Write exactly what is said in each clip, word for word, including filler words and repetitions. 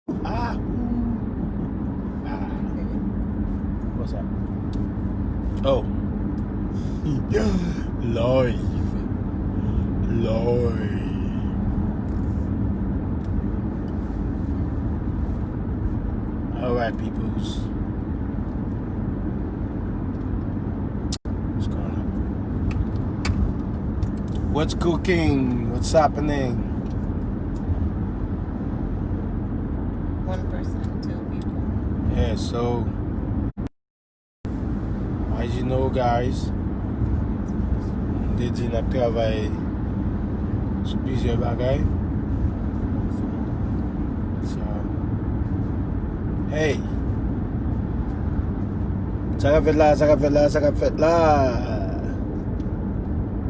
Ah, ooh. Ah. What's up? Oh. Live. Live. All right, peoples. What's going on? What's cooking? What's happening? One person, two people. Yeah, so, as you know, guys, m te di n ap travay sou plizyè bagay. So, hey! Sa k ap fèt la, sa k ap fèt la, sa k ap fèt la?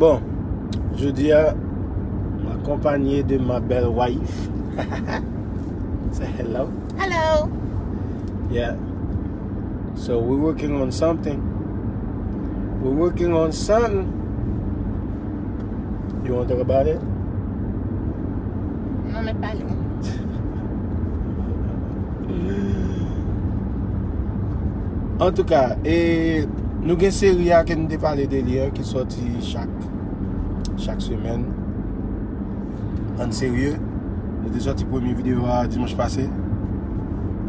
Bon, jodi a, m akonpanye de ma belle wife. Say hello. Hello. Yeah. So we're working on something. We're working on something. You want to talk about it? Non, men pale. Antouka, e nou gen seri a ke nou te pale de li an ki sòti chak, chak semèn. An serye, nou te sòti premye videyo a dimanch pase.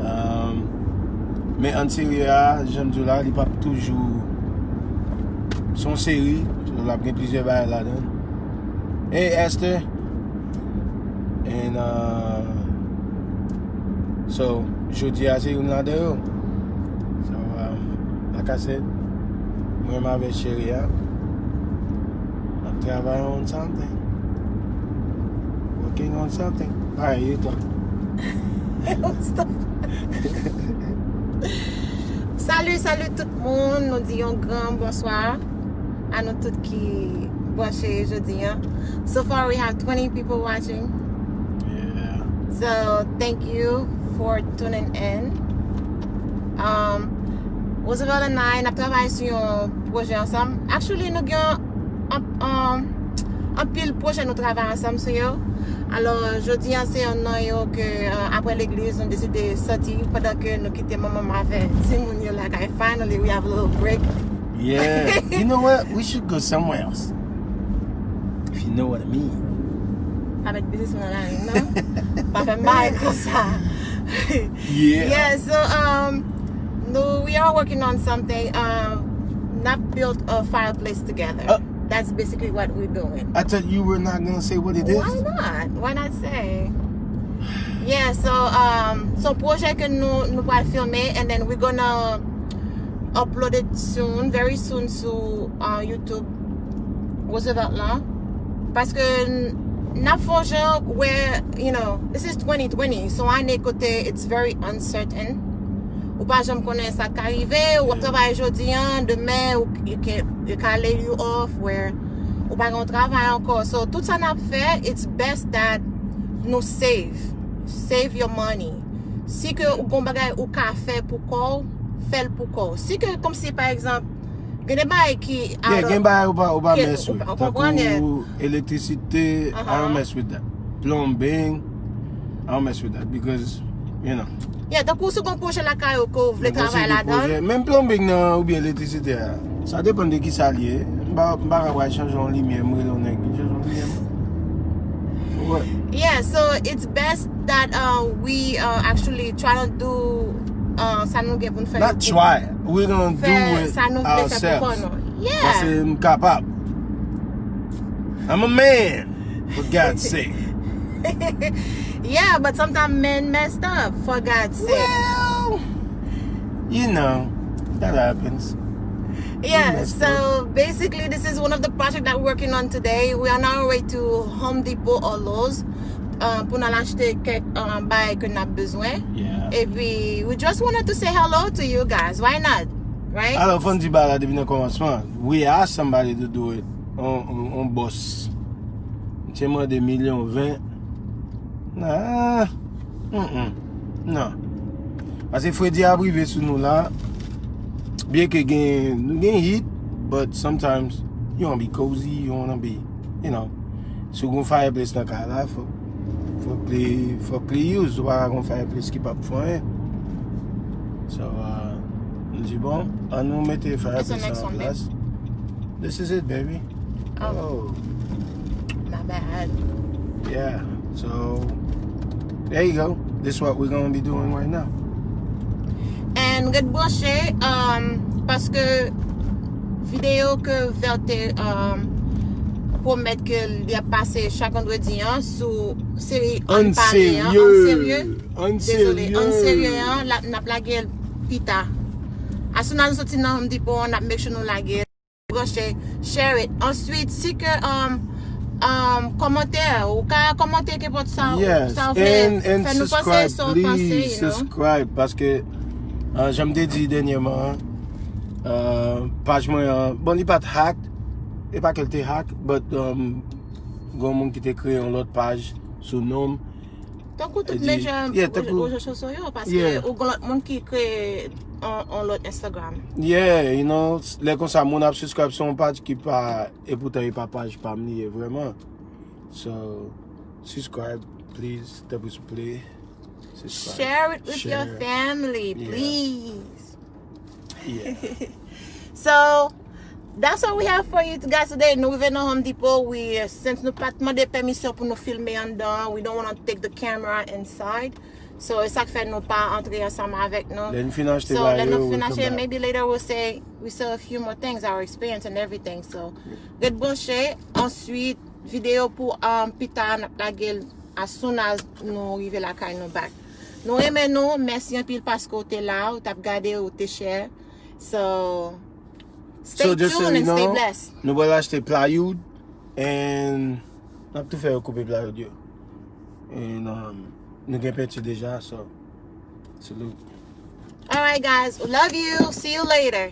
Um, men an serye a, jan m di w la, li p ap toujou. Se yon seri, so l ap gen plizyè bagay ladan. Hey, Esther. And, uh, so, jodi a se youn ladan yo. So, um, like I said, mwen m avèk cheri a, n ap travay on something. Working on something. Alright, you talk. Stop. Salut, salut tout moun. Nou di yon gran bonswa a nou tout ki branche jodi an. So far, we have twenty people watching. Yeah. So, thank you for tuning in. Um, Roosevelt and I, n ap travay sou yon pwojè ansanm. Actually, nou gen an, an, anpil pwojè nou travay ansanm sou yo. Alò, jodi an, se yon nan yo ke, uh, apre legliz, nou deside sòti pandan ke nou kite manman m avè timoun yo lakay. Finally, we have a little break. Yeah. You know what? We should go somewhere else. If you know what I mean. Pa met biznis mwen nan lari, non? Pa fè m bagay konsa. Yeah. Yeah, so, um, no, we are working on something. Um, n ap build a fireplace together. Uh, That's basically what we're doing. I thought you were not gonna say what it is. Why not? Why not say? Yeah, so, um, so pwojè ke nou, nou pral filme, and then we're gonna upload it soon, very soon sou, uh, YouTube Roosevelt lan. Paske n, n ap fè yon jan where, you know, this is twenty twenty, so ane kote it's very uncertain. Ou pa janm konnen sa k ka rive, ou ap travay jodi an, demen, ou, you can, yo ka lay you off, where ou pa gen yon travay ankò. So, tout sa n ap fè, it's best that nou save. Save your money. Si ke ou gon bagay ou ka fè pou kò w, fè l pou kò w. Si ke, kòmsi, pa egzanp, gen de bagay ki out of, yeah, gen bagay ou pa, ou pa mess with. Tankou elektrisite, I don't mess with that. Plumbing, I don't mess with that because, you know. Yeah, tankou si w gon pwojè lakay ou ke w vle travay ladan l. Menm plumbing nan oubyen elektrisite a, sa depann de ki sa l ye. M pa, m pa ka pral chanje yon limyè, m rele yon nèg vin chanje yon limyè. What? Yeah, so it's best that, uh, we, uh, actually try to do, uh, sa nou gen pou n fè. Not try. We're gonna do it ourselves. Fè sa nou vle fè pou kò nou. Yeah. Paske m kapab. I'm a man, for God's sake. Yeah, but sometimes men messed up, for God's sake. Well, you know, that happens. Yeah, so basically, this is one of the projects that we're working on today. We are on our way to Home Depot or Lowe's, uh, pou n al achte kèk, uh, bagay ke n ap bezwen. Yeah. Epi, we just wanted to say hello to you guys. Why not? Right? Alò, fò n di bagay la depi nan kòmansman. We asked somebody to do it. On, on, on bòs. Misye mande milyon ven. Ah, mm, mm. Non. Paske fredi ap rive sou nou la. Byen ke gen, nou gen heat, but sometimes you wanna be cozy, you wanna be, you know. Si w gon fireplace nan kay la, fò, Fòk li, fòk li use, ou pa ka gon fireplace ki p ap fè anyen. So, uh, m di bon, an nou mete fireplace an plas. This is it, baby. Oh. My bad. Yeah. So, there you go. This is what we're gonna be doing right now. And ret branche, um, paske videyo ke Verte, um, pwomèt ke li ap pase chak vandredi an sou seri Ann Pale an, Ann Serye. Dezole, Ann Serye an, n ap lage l pita. As soon as nou soti nan Home Depot, n ap make sure nou lage l. Branche, share it. Answit, si ke, um, um, kòmantè, ou ka kòmante kenpòt sa, sa w vle. Fè nou panse sa w panse, you know. Subscribe, paske, uh, jan m te di dènyèman, uh, paj mwen an, bon, li pa t hack, e pa ke l te hack, but, um, gon moun ki te kreye yon lòt paj sou non m. Tankou tout lejè rezo sosyo yo, paske ou gon lòt moun ki kreye on, on lòt Instagram. Yeah, you know, lè konsa moun ap subscribe sou yon paj ki pa, e poutan e pa paj pa m li ye vrèman. So, subscribe, please, tanpri souple. Subscribe. Share it with your family, please. Yeah. So, that's all we have for you guys today. Nou rive nan Home Depot. We, since nou pa t mande pèmisyon pou nou filme anndan, we don't wanna take the camera inside. So, e sa k fè nou pa antre ansanm avèk nou. Lè n fin achte bagay yo, we come back. So, lè nou fin achte, maybe later we'll say, we sell a few more things, our experience and everything. So, ret branche. Answit, videyo pou, um, pita, n ap lage l as soon as nou rive lakay nou back. Nou renmen nou, mèsi anpil paske w te la, w t ap gade, w te share. So, stay tuned and stay blessed. So, just so you know, nou pral achte plywood, and n ap tou fè yo koupe plywood yo. And, um, nou gen penti deja, so, salute. All right, guys, love you, see you later.